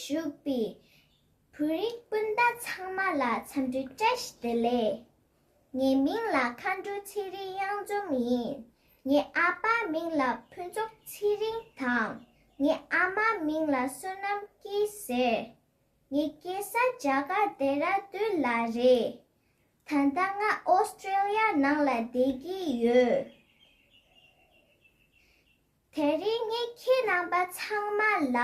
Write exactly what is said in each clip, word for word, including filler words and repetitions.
བཞུགས་པའི་བོད་རིགས་སྤུན་ཟླ་ཚང་མ་ལ་འཚམས་འདྲི་བཀྲ་ཤིས་བདེ་ལེགས། ངའི་མིང་ལ་མཁའ་འགྲོ་ཚེ་རིང་གཡང་འཛོམས་ཡིན། ངའི་ཨ་ཕའི་མིང་ལ་ཕུན་ཚོགས་ཚེ་རིང་དང་། ངའི་ཨ་མའི་མིང་ལ་བསོད་ནམས་སྐྱིད་ཟེར། ངའི་སྐྱེས་ས་རྒྱ་གར་ལྡེ་ར་ལྡུན་ལ་རེད། ད་ལྟ་ང་ཨོ་སི་ཀྲེ་ལི་ཡ་ནང་ལ་བསྡད་ཀྱི་ཡོད། དེ་རིང་ངས་ཁྱེད་རྣམ་པ་ཚང་མ་ལ་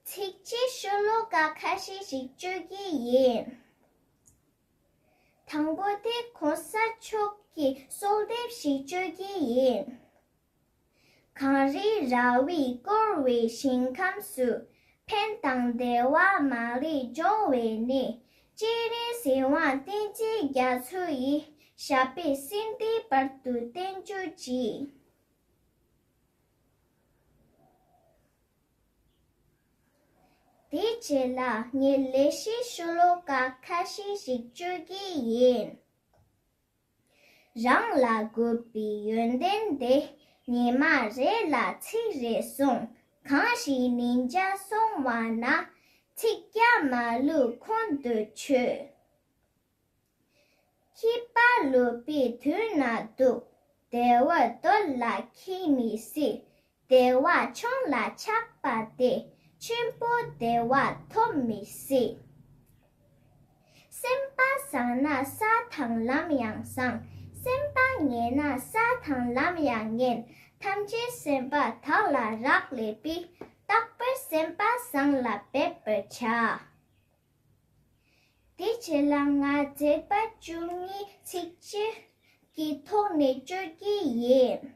ཚིགས་བཅད་ཤོ་ལོ་ཀ་ཁ་ཤས་ཤིག་བརྗོད་ཀྱི་ཡིན། དང་པོ་དེ་གོང་ས་མཆོག་གི་གསོལ་འདེབས་ཤིག་བརྗོད་ཀྱི་ཡིན། གངས་རི་ར་བས་བསྐོར་བའི་ཞིང་ཁམས་སུ། ཕན་དང་བདེ་བ་མ་ལུས་འབྱུང་བའི་གནས། སྤྱན་རས་གཟིགས་དབང་བསྟན་འཛིན་རྒྱ་མཚོ་ཡི། ཞབས་པད་སྲིད་མཐའི་བར་དུ་བརྟན་གྱུར་ཅིག། དེའི་རྗེས་ལ་ངས་ལེགས་བཤད་ཤོ་ལོ་ཀ་ཁ་ཤས་ཤིག་བརྗོད་ཀྱི་ཡིན། རང་ལ་དགོས་པའི་ཡོན་ཏན་དེ། ཉི་མ་རེ་ལ་ཚིག་རེ་གསུངས། གང་ཞིག་ཉིན་བརྒྱ་གསུངས་པ་ན། ཚིག་བརྒྱ་མ་ལུས་ཁོང་དུ་ཆུད། ཤེས་པ་ལོག་པའི་དུས་ན་སྡུག། བདེ་བ་འདོད་ལ་ཁྱད་མི་སྲིད། བདེ་བ་ཆུང་ལ་ཆགས་པ་དེ། ཆེན་པོ་བདེ་བ་ཐོབ་མི་སྲིད། སེམས་པ་བཟང་ན་ས་དང་ལམ་ཡང་བཟང་། སེམས་པ་ངན་ན་ས་དང་ལམ་ཡང་ངན། ཐམས་ཅད་སེམས་པ་དག་ལ་རག་ལས་པས། རྟག་པར་སེམས་པ་བཟང་ལ་འབད་པར་བྱ། དེའི་རྗེས་ལ་ང་མཛད་པ་བཅུ་གཉིས་ཚིགས་བཅད་ཀྱི་ཐོག་ནས་བརྗོད་ཀྱི་ཡིན།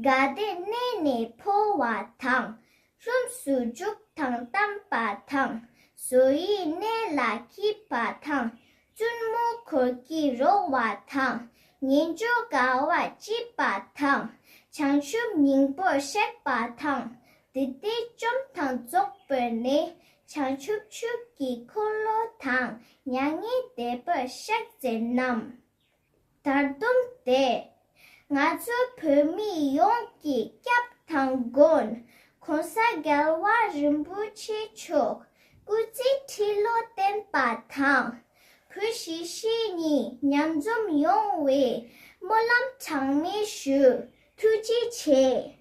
དགའ་བདེ་གནས་ནས་འཕོ་བ་དང་། ལྷུམས་སུ་རྒྱུག་དང་བལྟམས་པ་དང་། བཟོ་ཡི་གནས་ལ་སྐྱིད་པ་དང་། བཙུན་མོ་འཁོར་གྱིས་རོལ་བ་དང་། ངན་སྤྱོད་དགའ་བ་སྐྱིད་པ་དང་། བྱང་ཆུབ་སྙིང་པོར་གཤེགས་པ་དང་། དེ་དག་བཅོམ་དང་རྫོགས་པར་ནི། བྱང་ཆུབ་ཆོས་ཀྱི་འཁོར་ལོ་དང་། མྱ་ངན་འདས་པར་གཤེགས་མཛད་རྣམས། དར་དུམ་སྟེ། ང་ཚོ་བོད་མི་ཡོངས་ཀྱི་སྐྱབས་དང་མགོན། ༸གོང་ས་༸རྒྱལ་བ་རིན་པོ་ཆེ་མཆོག་སྐུ་ཚེ་ཁྲི་ལོ་བརྟན་པ་དང་། བོད་གཞིས་བྱེས་གཉིས་མཉམ་འཛོམས་ཡོང་བའི་སྨོན་ལམ་གྲངས་མེད་ཞུ། ཐུགས་རྗེ་ཆེ།